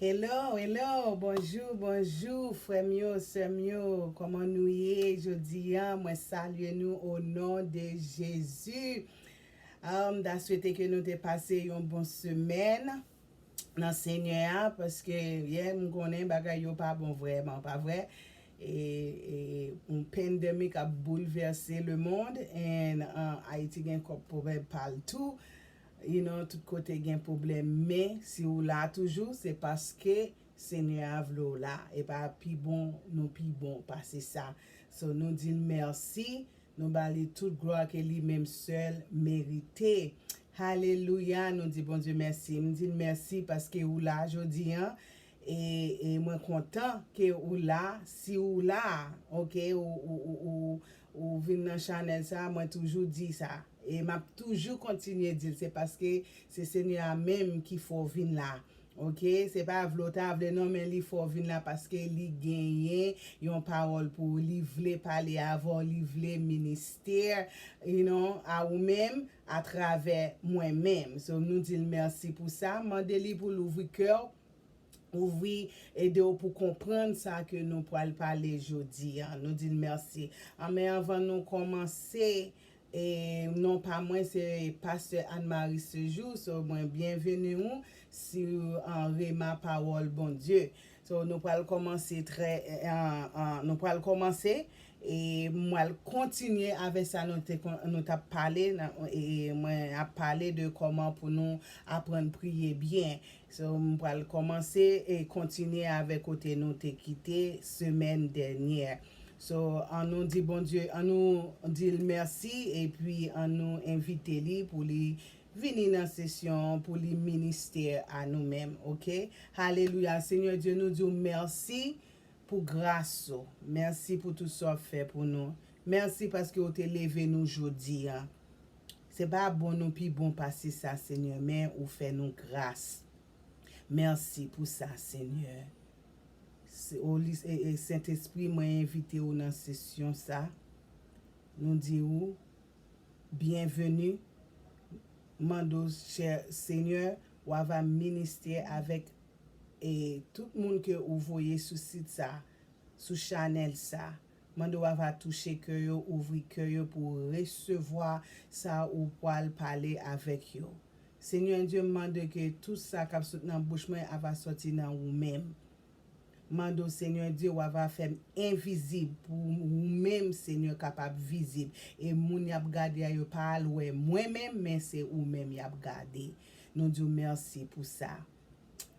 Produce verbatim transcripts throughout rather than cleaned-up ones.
Hello, hello, bonjou, bonjou, frè m yo, sè m yo, kòman nou ye jodi a? Mwen salye nou o non de Jezi. M ta swete ke nou te pase yon bon semèn nan Senyè a, paske, yeah, m konnen bagay yo pa bon vrèman, pa vre? E, e yon pandemic ap boulvèse le monde, and uh, Ayiti gen kòk pwoblèm pa l tou. You know, tout kote gen pwoblèm, men si w la toujou, se paske Senyè a vle w la. E pa pi bon, nou pi bon pase sa. So, nou di l mèsi, nou ba li tout glwa ke li menm sèl merite. Alelouya, nou di Bondye mèsi. M di l mèsi paske ou la jodi a. E, e mwen kontan ke ou la, si ou la, oke, ou, ou, ou, ou, ou vin nan chanèl sa, mwen toujou di sa. E m ap toujou kontinye di l, se paske se Senyè a menm ki fè w vin la. Oke, se pa vle w ta vle non, men li fè w vin la paske li genyen yon pawòl pou ou, li vle pale avè w, li vle ministè, you know, a ou menm, atravè mwen menm. So, nou di l mèsi pou sa, mande li pou l ouvri kè w, ouvri, ede w pou konprann sa ke nou pral pale jodi a. Nou di l mèsi. Anmen, anvan nou kòmanse, e non pa mwen, se pastè Anne Marie Sejou. So, mwen byenveni ou sou uh, Rema Pawòl Bondye. So, nou pral kòmanse trè, uh, uh, nou pral kòmanse e mwen al kontinye avè sa nou te kon- nou t ap pale, nan- e mwen ap pale de kòman pou nou aprann priye byen. So, m pral kòmanse e kontinye avè kote nou te kite semèn dènyè. So, ann nou di Bondye, ann nou di l mèsi, epi ann nou envite li pou li vini nan sesyon, pou li ministè a nou menm, oke? Alelouya, Senyè Dye, nou di w mèsi pou gras ou. Mèsi pou tout sa w ap fè pou nou. Mèsi paske w te leve nou jodi a. Se pa bon nou pi bon pase sa, Senyè, men ou fè nou gras. Mèsi pou sa, Senyè. Se- Oli- e- e- Sentespri, mwen envite w nan sesyon sa. Nou di w byenveni. Mande w, chè Senyè, w ava ministè avèk e tout moun ke ou voye sou sit sa, sou chanèl sa. Mande w ava touche kè yo, ouvri kè yo pou resevwa sa ou pral pale avèk yo. Senyè Dye, m mande ke tout sa k ap sot nan bouch mwen ava sòti nan ou menm. Mande w, Senyè Dye, w ava fè m envizib pou ou menm, Senyè, kapab vizib. E moun y ap gade a yo pa al wè mwen menm, men se ou menm y ap gade. Nou di w mèsi pou sa.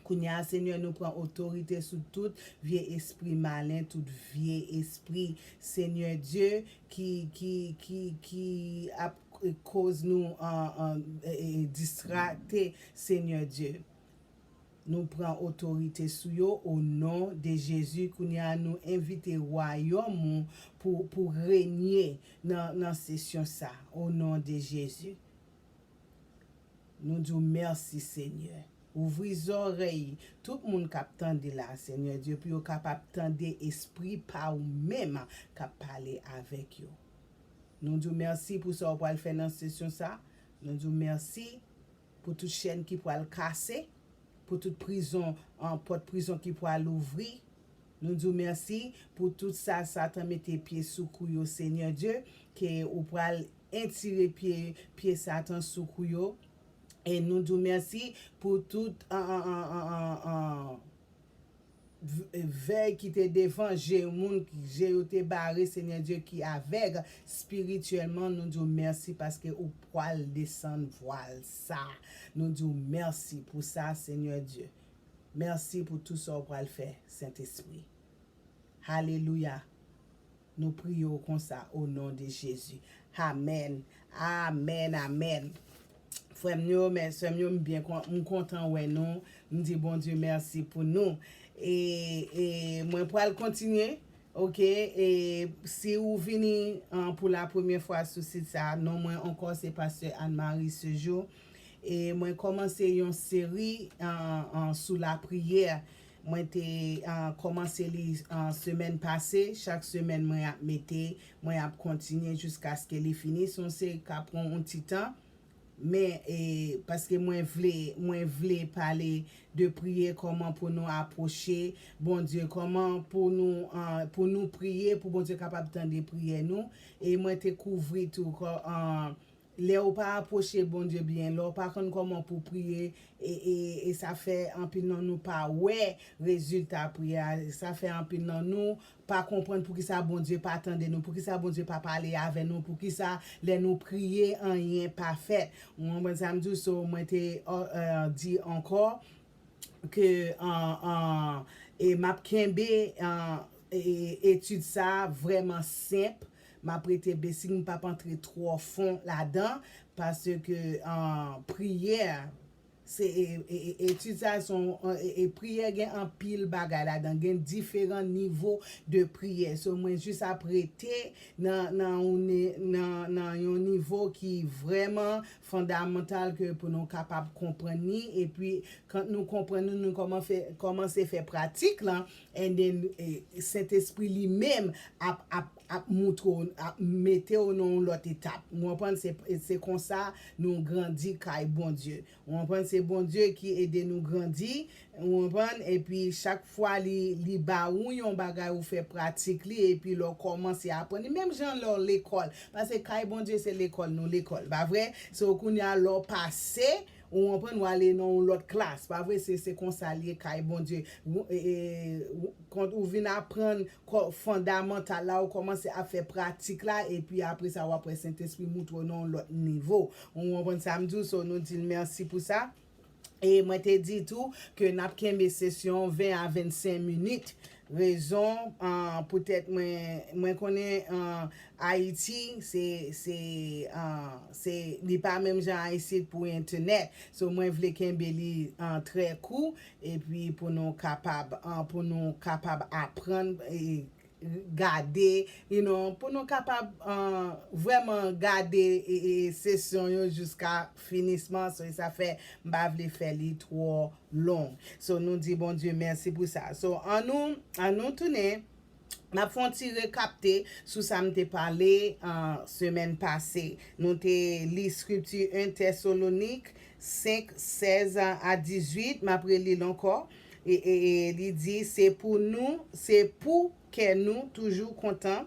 Kounye a, Senyè, nou pran otorite sou tout vye espri malen, tout vye espri, Senyè Dye, ki, ki, ki, ki ap koz nou an, an, e, e, distrakte, Senyè Dye. Nou pran otorite sou yo o non de Jezi. Kounye a, nou envite wayòm ou pou, pou renye nan, nan sesyon sa, o non de Jezi. Nou di w mèsi, Senyè. Ouvri zòrèy tout moun k ap tande la, Senyè Dye, pou yo kapab tande espri pa ou menm k ap pale avèk yo. Nou di w mèsi pou sa w pral fè nan sesyon sa. Nou di w mèsi pou tout chèn ki pral kase, pou tout prizon, an, pòt prizon ki pral ouvri. Nou di w mèsi pou tout sa Satan mete pye sou kou yo, Senyè Dye, ke ou pral entire pye, pye Satan sou kou yo. E nou di w mèsi pou tout, an, an, an, an, an, an, v- vèy ki te devan je moun, je yo te bare, Senyè Dye, ki avèg espirityèlman. Nou di w mèsi paske ou pral desann vwal sa. Nou di w mèsi pou sa, Senyè Dye. Mèsi pou tout sa w pral fè, Sentespri. Alelouya. Nou priye w konsa, o non de Jezi. Amèn. Amèn, amèn. Frè m yo, men sè m yo, m byen kon- m kontan wè nou. M di Bondye mèsi pou nou. E, e mwen pral kontinye, oke? E si ou vini an, pou la premyè fwa sou sit sa, non mwen ankò se pastè Anne Marie Sejou. E mwen kòmanse yon seri an, an, sou lapriyè. Mwen te an, kòmanse li an, semèn pase. Chak semèn mwen ap mete, mwen ap kontinye jiskaske li fini. Se yon seri k ap pran yon ti tan. Men, e, paske mwen vle, mwen vle pale de priye, kòman pou nou apwoche Bondye, kòman pou nou, an, pou nou priye, pou Bondye kapab tande priyè nou. E mwen te kouvri tou, kò, an, lè ou pa apwoche Bondye byen, lè ou pa konn kòman pou priye, e, e, e sa fè anpil nan nou pa wè rezilta priyè a, sa fè anpil nan nou pa konprann poukisa Bondye pa tande nou, poukisa Bondye pa pale avè nou, poukisa lè nou priye, anyen pa fèt. Ou konprann sa m di w? So, mwen te, uh, uh, di ankò ke, uh, uh, e m ap kenbe, uh, e, etid sa a vrèman senp. M ap rete besik, m p ap antre twò fon ladan, paske, uh, priyè, se, e, e, e, etid sa a, se yon, e, e, priyè gen anpil bagay ladan, gen diferan nivo de priyè. So, mwen jis ap rete nan, nan, yon ni- nan, nan yon nivo ki vrèman fondamantal ke pou nou kapab konprann li, epi kan nou konprann li, nou kòman fè, kòmanse fè pratik lan, and then, e, Sentespri li menm ap, ap, ap moutre w, ap mete w nan yon lòt etap. Ou konprann? Se, se konsa nou grandi kay Bondye. Ou konprann? Se Bondye ki ede nou grandi. Ou konprann? Epi chak fwa li, li ba ou yon bagay, ou fè pratik li, epi lè w kòmanse aprann li. Menm jan lè w lekòl. Paske kay Bondye se lekòl, nou lekòl. Pa vre? So, kounye a, lè w pase, ou konprann, w ale nan yon lòt klas. Pa vre? Se, se konsa l ye kay Bondye. Ou, e, e, ou, kan ou vin aprann kò- fondamantal la, ou kòmanse ap fè pratik la, epi apre sa, w ap wè Sentespri moutre w nan yon lòt nivo. Ou konprann sa m di w? So, nou di l mèsi pou sa. E mwen te di tou ke n ap kenbe sesyon ven a vennsenk minit. Rezon, ah, poutèt mwen, mwen konnen, ah, Ayiti, se, se, ah, se, li pa menm jan Ayiti pou entènèt. So, mwen vle kenbe li, ah, trè kou, epi pou nou kapab, ah, pou nou kapab aprann, e, gade, you know, pou nou kapab, ah, vrèman gade, e, e, sesyon yo jiska finisman. So, e sa fè m pa vle fè li twò long. So, nou di Bondye mèsi pou sa. So, annou, annou tounen. M ap fè yon ti rekapte sou sa m te pale, ah, semèn pase. Nou te li skriti en Tèsalonik senk, sèz a dizuit. M ap reli l ankò. E, e, e li di, se pou nou, se pou kè nou toujou kontan,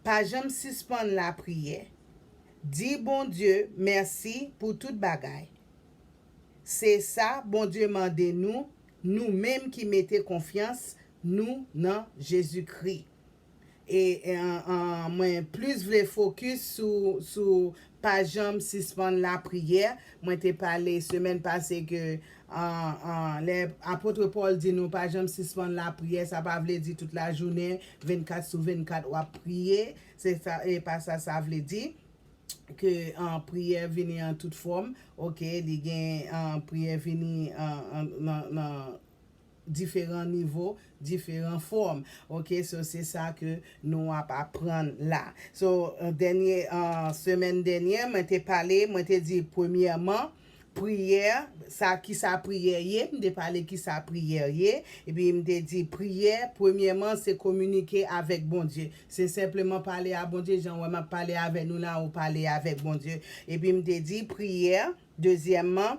pa janm sispann lapriyè. Di Bondye mèsi pou tout bagay. Se sa Bondye mande nou, nou menm ki mete konfyans nou nan Jezikri. E, e, an, an, mwen plis vle fokis sou, sou pa janm sispann lapriyè. Mwen te pale semèn pase ke, an, an, lè apot Pòl di nou pa janm sispann lapriyè, sa pa vle di tout lajounen, vennkat sou vennkat, w ap priye. Se sa, e pa sa sa vle di. Ke, ah, priyè vini an tout fòm. Oke, li gen, ah, priyè vini, ah, an, nan, nan diferan nivo, diferan fòm. Oke, so se sa ke nou ap aprann la. So, ah, dènye, ah, semèn dènyè, mwen te pale, mwen te di premyèman, priyè, sa, kisa priyè ye, m te pale kisa priyè ye, epi m te di priyè, premyèman, se kominike avèk Bondye. Se senpleman pale a Bondye, jan w wè m ap pale avè nou la, ou pale avèk Bondye. Epi m te di priyè, dezyèmman,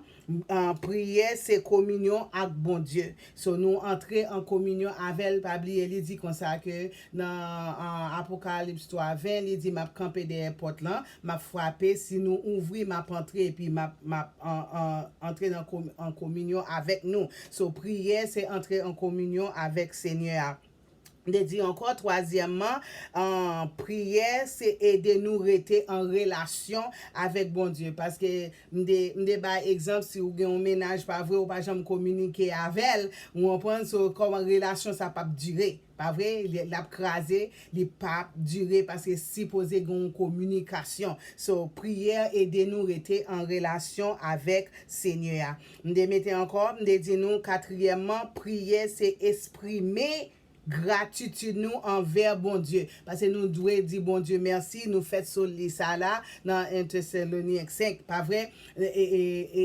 ah, priyè se kominyon ak Bondye. So, nou antre an kominyon avè l, pa bliye li di konsa ke nan, ah, Apokalips twa ven, li di, "M ap kanpe dèyè pòt lan, m ap frape, si nou ouvri, m ap antre, epi m ap, m ap, ah, ah, antre nan komi-, an kominyon avèk nou." So, priyè se antre an kominyon avèk Senyè a. M te di ankò, twazyèmman, ah, priyè se ede nou rete an relasyon avèk Bondye. Paske m te, m te bay egzanp, si w gen yon mennaj, pa vre, ou pa janm kominike avè l, ou konprann, so, kòman relasyon sa p ap dire, pa vre? Li, l ap kraze, li p ap dire, paske sipoze gen yon kominikasyon. So, priyè ede nou rete an relasyon avèk Senyè a. M te mete ankò, m te di nou, katriyèmman, priyè se eksprime gratitid nou anvè Bondye. Paske nou dwe di Bondye mèsi, nou fèt sou li sa la nan en Tesalonyen senk, pa vre? E, e, e, e,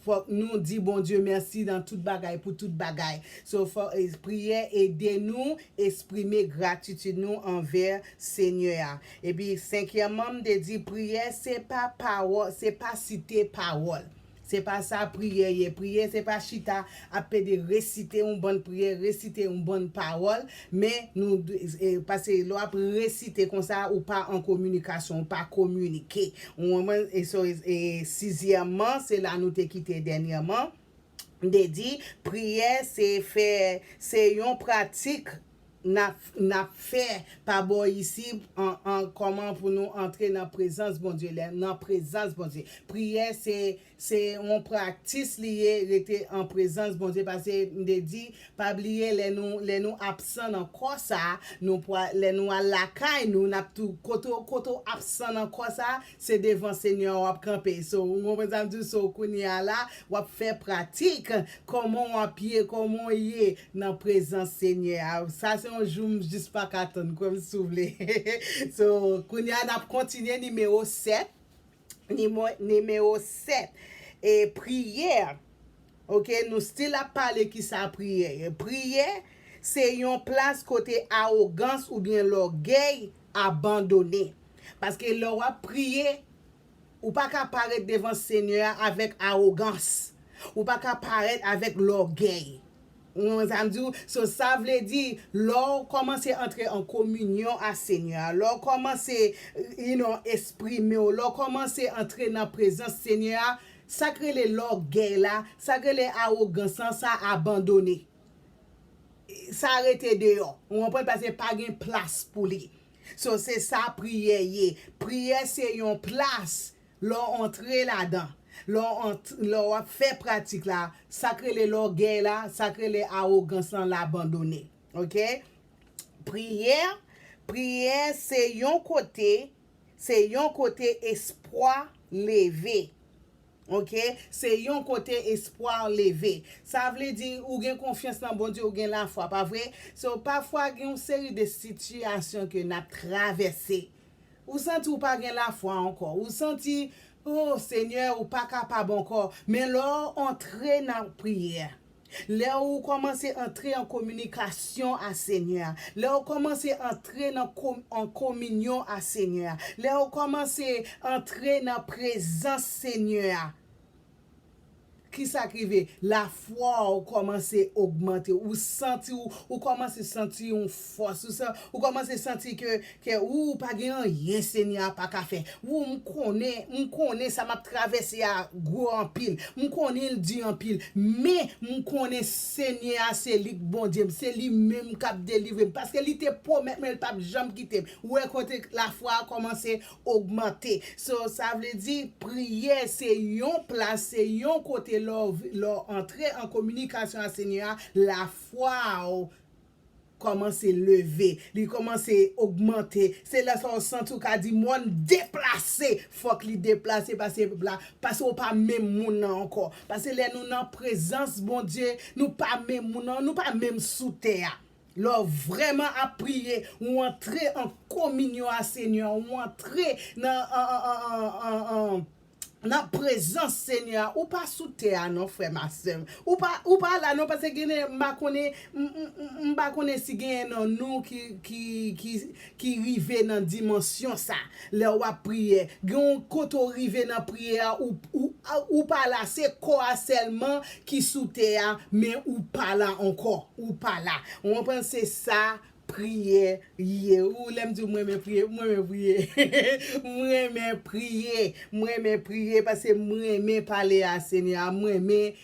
Fòk nou di Bondye mèsi nan tout bagay, pou tout bagay. So, fò, eh, priyè ede nou eksprime gratitid nou anvè Senyè a. Epi, senkyèmman, m te di priyè, se pa pawòl, se pa site pawòl. Se pa sa priyè ye. Priyè, se pa chita ap pede resite yon bann priyè, resite yon bann pawòl, men nou, eh, paske lè w ap resite konsa, ou pa an kominikasyon, ou pa kominike. Ou konprann? E so, e sizyèmman, se la nou te kite dènyèman. M te di, priyè, se fè, se yon pratik n ap, n ap fè pa bò isi, an, an, kòman pou nou antre nan prezans Bondye, lè, nan prezans Bondye. Priyè, se, se yon praktis li ye, rete an prezans Bondye, paske m te di, pa bliye, lè nou, lè nou absan nan kò sa, nou pwa, lè nou al lakay nou, n ap tou, kote, kote w absan nan kò sa, se devan Senyè a w ap kanpe. So, ou konprann sa m di w? So, kounye a la, w ap fè pratik kòman w ap ye, kòman w ye nan prezans Senyè a. Sa se yon jou m jis pa ka tann, kwè m si w vle. So, kounye a, n ap kontinye nimewo sèt. Nimo-, nimewo sèt. E priyè. Ok, nou still ap pale kisa priyè ye. Priyè, se yon plas kote awogans oubyen lògèy abandone. Paske lè w ap priye, ou pa ka parèt devan Senyè a avèk awogans. Ou pa ka parèt avèk lògèy. Ou konprann sa m di w? So, sa vle di, lè w kòmanse antre an kominyon a Senyè a, lè w kòmanse, you know, eksprime w, lè w kòmanse antre nan prezans Senyè a, sa k rele lògèy la, sa k rele awogans lan, sa abandone. Sa rete deyò. Ou konprann? Paske pa gen plas pou li. So, se sa priyè ye. Priyè se yon plas lè w antre ladan. Lè w ant-, lè w ap fè pratik la, sa k rele lògèy la, sa k rele awogans lan, l abandone. Ok? Priyè, priyè se yon kote, se yon kote espwa leve. Ok? Se yon kote espwa leve. Sa vle di ou gen konfyans nan Bondye, ou gen lafwa, pa vre? So, pafwa, gen yon seri de sitiyasyon ke n ap travèse. Ou santi ou pa gen lafwa ankò. Ou santi, oh, Senyè, ou pa kapab ankò. Men lè w antre nan priyè, lè ou kòmanse antre an kominikasyon a Senyè a, lè ou kòmanse antre nan kom-, an kominyon a Senyè a, lè ou kòmanse antre nan prezans Senyè a, kisa k rive? Lafwa w kòmanse ogmante. Ou santi w, ou kòmanse santi yon fòs. Ou sa, ou kòmanse santi ke, ke ou, ou pa gen anyen Senyè a pa ka fè. Ou, m konnen, m konnen sa m ap travèse a gwo anpil. M konnen l di anpil. Men, m konnen Senyè a se li k Bondye m. Se li menm k ap delivre m. Paske li te pwomèt mwen l p ap janm kite m. Ou wè kote lafwa a kòmanse ogmante. So, sa vle di, priyè se yon plas, se yon kote lè w, lè w antre an kominikasyon ak Senyè a, lafwa w kòmanse leve, li kòmanse ogmante. Se lè sa w santi w ka di, "Mòn deplase," fòk li deplase, paske la, paske w pa menm moun nan ankò. Paske lè nou nan prezans Bondye, nou pa menm moun nan, nou pa menm sou tè a. Lè w vrèman ap priye, ou antre an kominyon a Senyè, ou antre nan, an, an, an, an, an, an, nan prezans Senyè a, ou pa sou tè a non, frè m ak sè m. Ou pa, ou pa la non, paske gen de, m pa konnen, m, m, m, m pa konnen si genyen nan nou ki, ki, ki, ki rive nan dimansyon sa. Lè w ap priye, gen yon kote w rive nan priyè a, ou, ou, ou pa la, se kò a sèlman ki sou tè a, men ou pa la ankò, ou pa la. Ou konprann? Se sa priyè ye. Ou, lè m di w mwen renmen priye, mwen renmen priye. Mwen renmen priye, mwen renmen priye, paske mwen renmen pale a Senyè a, mwen renmen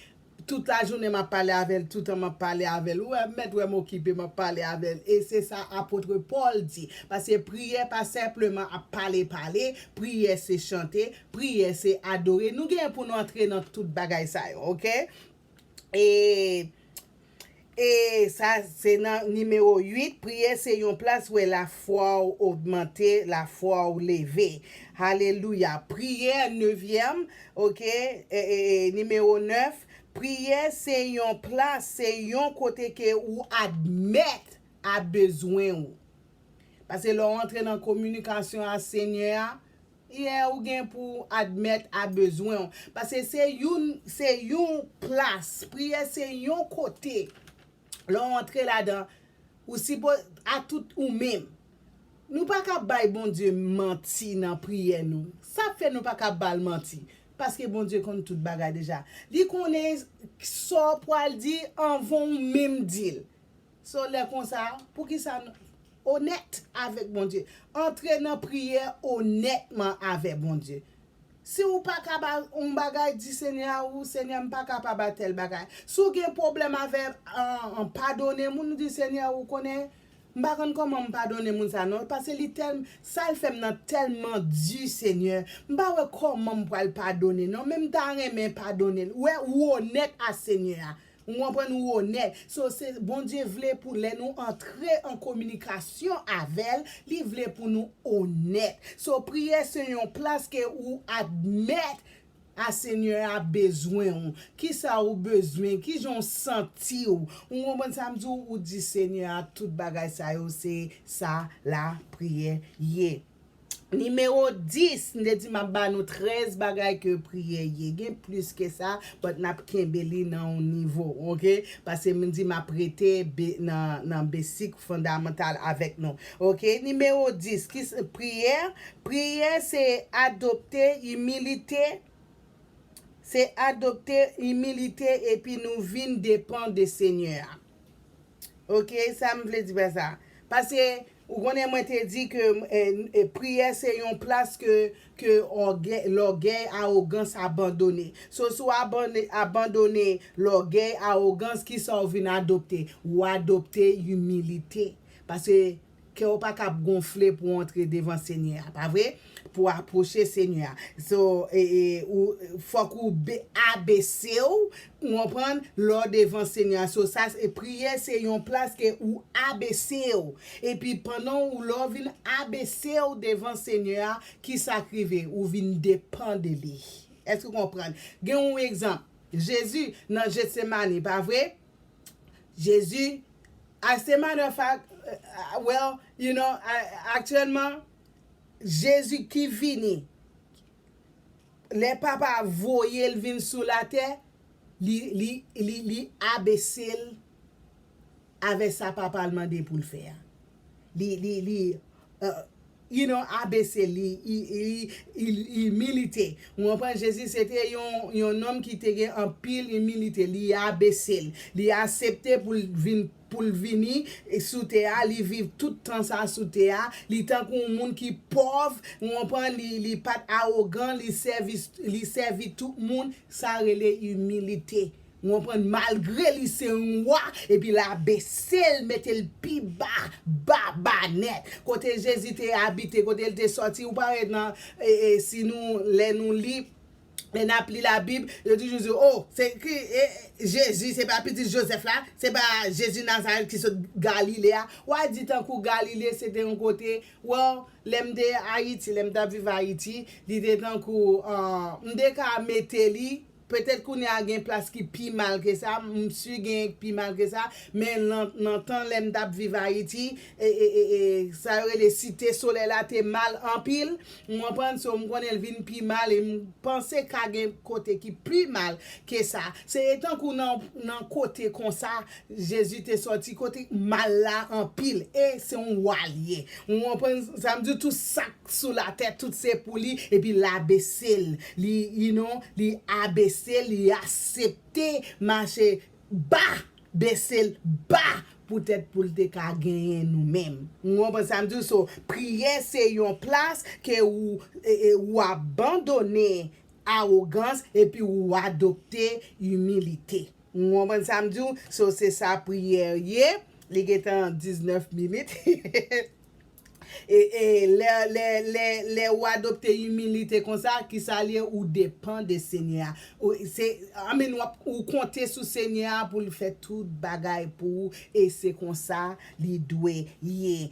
tout lajounen m ap pale avè l, toutan m ap pale avè l. Ou wè, mèt wè m okipe, m ap pale avè l. E se sa apot Pòl di. Paske priyè pa senpleman ap pale, pale, priyè se chante, priyè se adore. Nou gen pou nou antre nan tout bagay sa yo, ok? E, e sa, se nan nimewo uit, priyè se yon plas wè lafwa w ogmante, lafwa w leve. Alelouya. Priyè, nevyèm, ok, e, e, e, nimewo nèf, priyè se yon plas, se yon kote ke ou admèt a bezwen ou. Paske lè w antre nan kominikasyon a Senyè a, Priyè ou gen pou admèt a bezwen w. Paske se youn, se yon plas. Priyè se yon kote. Lè w antre ladan, ou sipoze a tout ou menm. Nou pa ka bay Bondye manti nan priyè nou. Sa fè nou pa ka ba l manti. Paske Bondye konn tout bagay deja. Li konnen sa w pral di anvan w menm di l. So, lè konsa, poukisa n onèt avèk Bondye? Antre nan priyè onètman avèk Bondye. Si ou pa ka ba yon bagay, di Senyè a ou, Senyè, m pa kapab a tèl bagay. Si w gen pwoblèm avè an, an padone moun, ou di Senyè, ou konnen, m pa konn kòman m padone moun sa non, paske li tèl, sa l fè m nan tèlman di, Senyè, m pa wè kòman m pral padone non, men m ta renmen padone l. Ou wè, ou onèt a Senyè a. Ou konprann, ou onèt. So, se Bondye vle pou lè nou antre an kominikasyon avè l, li vle pou nou onèt. So, priyè se yon plas ke ou admèt a Senyè a bezwen w. Kisa ou bezwen? Kijan w santi w? Ou konprann sa m di w? Ou di Senyè a tout bagay sa yo, se sa lapriyè ye. Nimewo dis, m te di m ap ba nou trèz bagay ke priyè ye. Gen plis ke sa, but n ap kenbe li nan yon nivo, oke? Paske m di m ap rete be- nan, nan besik fondamantal avèk nou. Oke? Nimewo dis, ki s- priyè? Priyè se adopte imilite, se adopte imilite epi nou vin depan de Senyè a. Oke, sa m vle di pa sa. Paske, ou konnen mwen te di ke e, e, priyè se yon plas ke, ke ògè- lògèy, awogans abandone. So, si w abandone, abandone lògèy, awogans, kisa w vin adopte? Ou adopte imilite. Paske kè w pa ka ap gonfle pou w antre devan Senyè a, pa vre? Pou w apwoche Senyè a. So, e, e, ou, fòk ou be- abese w, ou konprann, lè w devan Senyè a. So, sa, se- priyè se yon plas ke ou abese w. Epi pandan ou, lè w vin abese w devan Senyè a, kisa k rive? Ou vin depan de li. Èske w konprann? Gen yon egzanp. Jezi nan Jetsemani, pa vre? Jezi, as a matter of fact, uh, well, you know, a- aktyèlman, Jezi ki vini, lè Papa voye l vin sou latè, li, li, li, li abese l avè sa Papa l mande pou l fè a. Li, li, li, uh, you know, abese l, li, li, li, li imilite. Ou konprann, Jezi se te yon, yon nonm ki te gen anpil imilite. Li abese l. Li aksepte pou l vin pou l vini sou tè a, li viv tout tan sa sou tè a, li tankou yon moun ki pòv, ou konprann, li, li pa t awogan, li sèvi, li sèvi tout moun, sa rele imilite. Ou konprann, malgre li se yon wa, epi l abese l, mete l pi ba, ba, ba nèt. Kote Jezi te abite, kote l te sòti, ou pa wè nan, e, e, si nou, lè nou li, lè n ap li Labib, yo toujou di, oh, se ki, e, Jezi, se pa pitit Jozèf la, se pa Jezi Nazarèt ki sot Galile a. W a di tankou Galile se te yon kote, well, lè m te Ayiti, lè m t ap viv Ayiti, li te tankou, uh, m te ka mete li, petèt kounye a gen plas ki pi mal ke sa, m si gen pi mal ke sa, men nan, nan tan lè m t ap viv Ayiti, e, e, e, e, sa yo rele Site Solèy la te mal anpil, m konprann, so m konnen l vin pi mal, e m panse ka gen kote ki pi mal ke sa. Se tankou nan, nan kote konsa, Jezi te sòti kote mal la anpil, e se yon wa l ye. Ou konprann sa m di, tout sa k sou latè, tout se pou li, epi l abese l. Li, you know, li abese l, li aksepte mache ba, bese l ba, poutèt pou l te ka genyen nou menm. Ou konprann sa m di w? So, priyè se yon plas ke ou, e, e, ou abandone awogans epi ou adopte imilite. Ou konprann sa m di w? So, se sa priyè ye. Li gentan diznèf minit. E, e, lè, lè, lè, lè ou adopte imilite konsa, kisa l ye? Ou depan de Senyè a. Ou, se, I mean, w ap, ou konte sou Senyè a pou l fè tout bagay pou ou, e se konsa li dwe ye.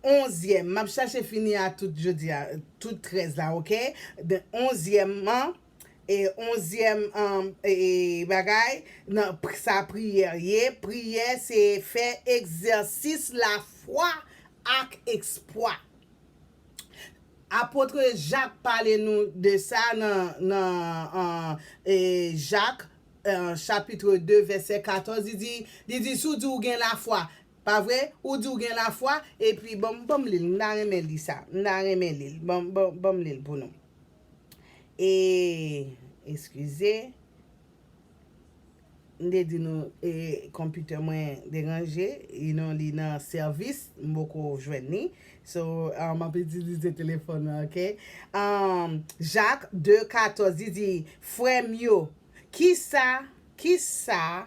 Onzyèm, m ap chache fini a tout jodi a, tout trèz la, oke? De onzyèm an, e onzyèm, um, e, e, bagay, nan, sa priyè ye. Priyè se fè egzèsis lafwa ak espwa. Apot Jak pale nou de sa nan, nan e, Jak, e, chapit de, vèsè katòz, li di, li di, si w di w gen lafwa, pa vre? Ou di w gen lafwa, epi ban m, ban m li l, m ta renmen li sa, m ta renmen li l, ban, ban, ban m li l pou nou. E, eskize, m te di nou, e, konpitè mwen deranje, you know, li nan sèvis, m poko jwenn li. So, um, m ap itilize telefòn mwen, ok? Um, Jak de katòz, li di, frè m yo, kisa, kisa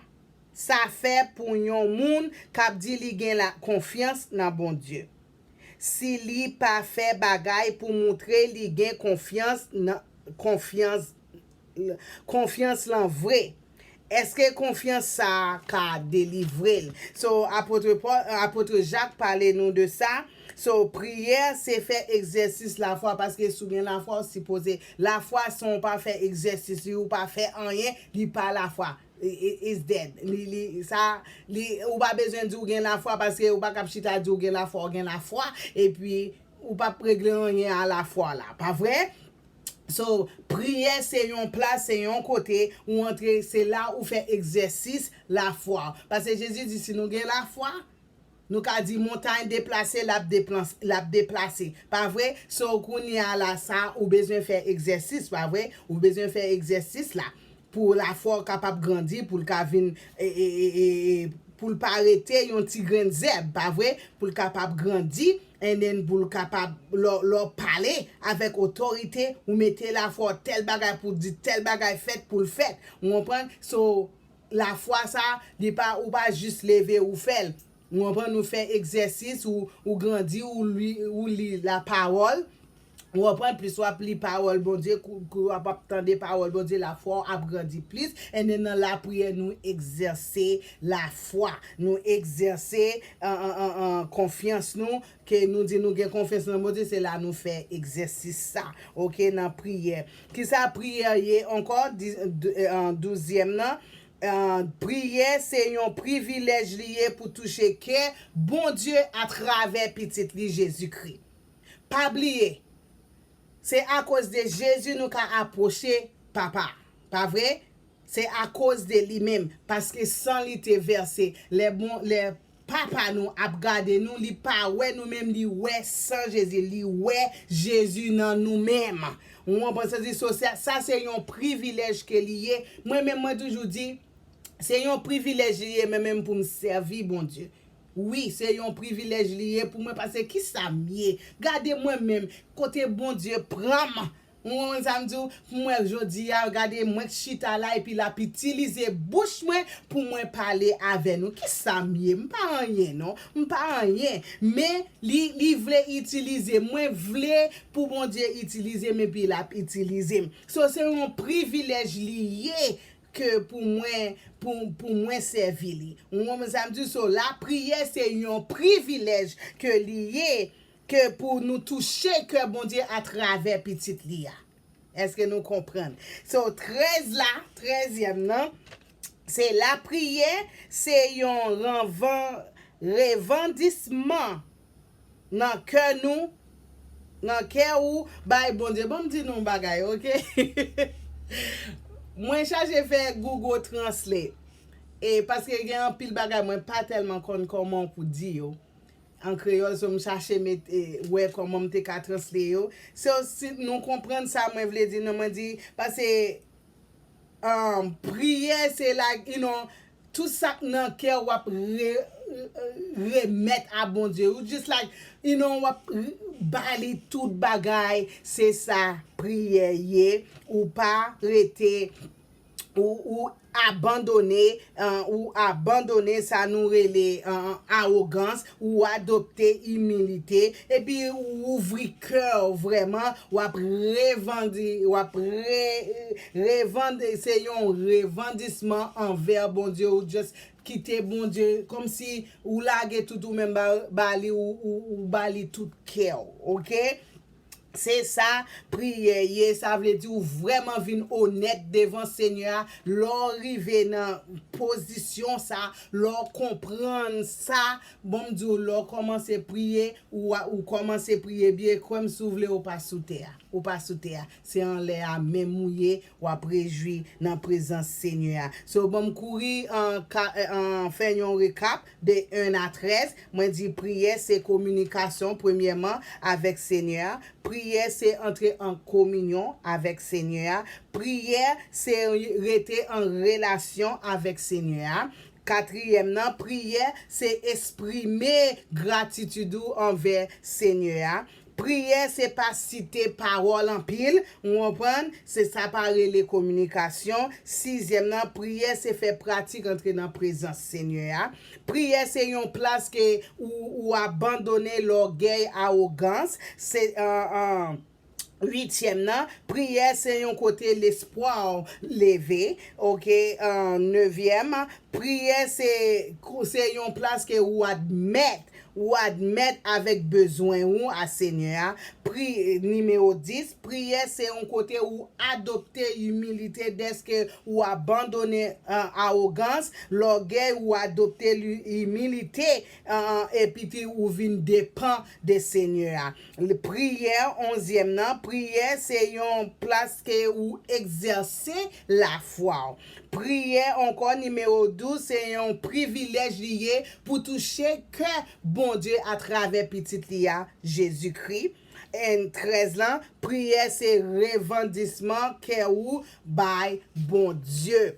sa fè pou yon moun k ap di li gen la konfyans nan Bondye, si li pa fè bagay pou moutre li gen konfyans nan, konfyans, konfyans lan vre? Èske konfyans sa a ka delivre l? So, apot Pòl, apot Jak pale nou de sa. So, priyè se fè egzèsis lafwa, paske si w gen lafwa, w sipoze, lafwa san w pa fè egzèsis li, ou pa fè anyen, li pa lafwa. I- i- It's dead. Li, li, sa, li, ou pa bezwen di w gen lafwa, paske ou pa kab chita di w gen lafwa, w gen lafwa, epi ou p ap regle anyen a lafwa la, pa vre? So, priyè se yon plas, se yon kote ou antre, se la ou fè egzèsis lafwa. Paske Jezi di, si nou gen lafwa, nou ka di montay deplase, l ap deplas-, l ap deplase. Pa vre? So, kounye a la, sa, ou bezwen fè egzèsis, pa vre? Ou bezwen fè egzèsis la. Pou lafwa w kapab grandi, pou l ka vin, e, e, e, e, e, pou l pa rete yon ti grenn zèb, pa vre? Pou l kapab grandi, and then pou l kapab, lè, lè w pale avèk otorite, ou mete lafwa w, tèl bagay pou di, tèl bagay fèt pou l fèt. Ou konprann? So, lafwa sa, li pa, ou pa jis leve ou fè l. Ou konprann? Ou fè egzèsis, ou, ou grandi, ou li, ou li lapawòl. Ou konprann? Plis w ap li pawòl Bondye, kou, kou w ap, ap tande pawòl Bondye, lafwa w ap grandi plis. And then nan lapriyè, nou egzèse lafwa. Nou egzèse, an, an, an, an, konfyans nou, ke nou di nou gen konfyans nan Bondye, se la nou fè egzèsis sa, ok, nan priyè. Kisa priyè ye ankò? Di, de, an, douzyèm nan, an, priyè se yon privilèj li ye pou touche kè Bondye atravè Pitit li Jezikri. Pa bliye, se akoz de Jezi nou ka apwoche Papa, pa vre? Se akoz de li menm, paske san li te vèse, lè bon, lè Papa nou ap gade nou, li pa wè nou menm, li wè san Jezi, li wè Jezi nan nou menm. Ou konprann sa di? So, sa, sa se yon privilèj ke li ye. Mwen menm, mwen toujou di, se yon privilèj li ye, mwen menm pou m sèvi Bondye. Wi, se yon privilèj li ye pou mwen, paske kisa m ye? Gade mwen menm, kote Bondye pran m. Ou konprann sa m di w? Pou mwen jodi a, gade mwen k chita la epi l ap itilize bouch mwen pou mwen pale avè nou. Kisa m ye? M pa anyen, non. M pa anyen. Men li, li vle itilize m. Mwen vle pou Bondye itilize m epi l ap itilize m. So, se yon privilèj li ye ke pou mwen, pou, pou mwen sèvi li. Ou konprann sa m di w? So, lapriyè se yon privilèj ke li ye, ke pou nou touche kè Bondye atravè Pitit li a. Èske nou konprann? So, trèz la, trèzyèm nan, se lapriyè, se yon ranvan-, revandisman nan kè nou, nan kè ou, bay Bondye. Bon, m di nou yon bagay, ok? Mwen chache fè Google Translate. E paske gen anpil bagay mwen pa tèlman konn kòman pou di yo an kreyòl, so m chache met, e, wè kòman m te ka translate yo. So, si nou konprann sa mwen vle di, non, mwen di, paske, um, priyè, se like, you know, tout sa k nan kè w ap re-, remèt a Bondye. Ou just like, you know, w ap re-, ba li tout bagay. Se sa priyè ye. Ou pa rete ou, ou abandone, an, ou abandone sa nou rele, an, awogans, ou adopte imilite, epi ou ouvri kè w vrèman, w ap revandi-, w ap re-, revandi-, se yon revandisman anvè Bondye, ou just kite Bondye, kòmsi ou lage tout ou menm ba, ba li, ou, ou, ou ba li tout kè w, ok? Se sa priyè ye, sa vle di ou vrèman vin onèt devan Senyè a. Lè w rive nan pozisyon sa, lè w konprann sa, bon m di w, lè w kòmanse priye, ou, ou kòmanse priye byen, kwè m si w vle ou pa sou tè a. Ou pa sou tè a. Se anlè a menm ou ye, w ap rejwi nan prezans Senyè a. So, bon m kouri an, ka, an fè yon rekap de en a trèz. Mwen di priyè se kominikasyon premyèman avèk Senyè a. Priyè se antre an kominyon avèk Senyè a. Priyè se rete an relasyon avèk Senyè a. Katriyèm nan, priyè se eksprime gratitid ou anvè Senyè a. Priyè se pa site pawòl anpil, ou konprann? Se sa pa rele kominikasyon. Sizyèm nan, priyè se fè pratik antre nan prezans Senyè a. Priyè se yon plas ke ou, ou abandone lògèy, awogans. Se, an, an, Uityèm nan, priyè se yon kote lespwa w leve. Ok, an, nevyèm, priyè se, se yon plas ke ou admèt, ou admèt avèk bezwen ou a Senyè a. Pri, nimewo dis, priyè se yon kote ou adopte imilite dèske ou abandone, an, awogans, lògèy, ou adopte li, imilite, an, epi ou vin depan de Senyè a. Priyè, onzyèm nan, priyè se yon plas ke ou egzèse lafwa w. Priyè ankò, nimewo douz, se yon privilèj li ye pou touche kè Bondye atravè Pitit li a, Jezikri. And trèz lan, priyè se revandisman kè ou bay Bondye.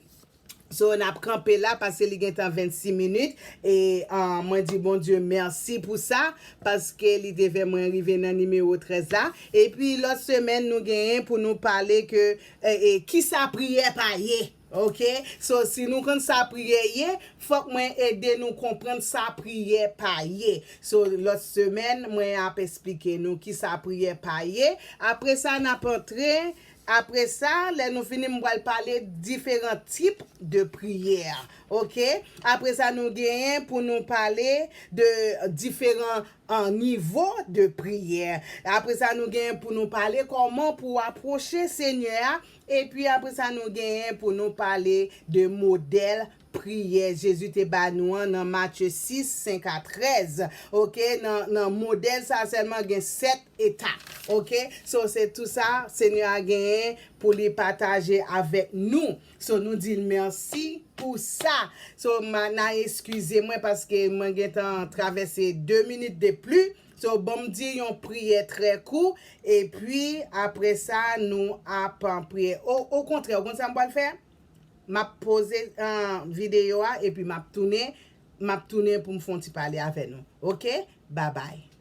So, n ap kanpe la paske li gentan vennsis minit. E, ah, mwen di Bondye mèsi pou sa, paske li te fè mwen rive nan nimewo trèz la. Epi, lòt semèn, nou genyen pou nou pale ke, e, e, kisa priyè pa ye. Ok? So, si nou konn sa priyè ye, fòk mwen ede nou konprann sa priyè pa ye. So, lòt semèn, mwen ap esplike nou kisa priyè pa ye. Apre sa, n ap antre Apre sa, lè nou fini, m pral pale diferan tip de priyè. Ok? Apre sa, nou genyen pou nou pale de diferan, an, nivo de priyè. Apre sa, nou genyen pou nou pale kòman pou w apwoche Senyè a. Epi apre sa, nou genyen pou nou pale de modèl priyè Jezi te ba nou an nan Matye sis, senk a trèz. Ok? Nan, nan modèl sa sèlman gen sèt etap. Ok? So, se tou sa Senyè a genyen pou li pataje avèk nou. So, nou di l mèsi pou sa. So, m a, n a eskize mwen paske mwen gentan travèse de minit de pli. So, bon m di yon priyè trè kou, epi apre sa, nou ap, ah, priye. O, okontrè, ou konn sa m pral fè? M ap poze, ah, videyo a, epi m ap tounen, m ap tounen pou m fè yon ti pale avè nou. Ok? Babay.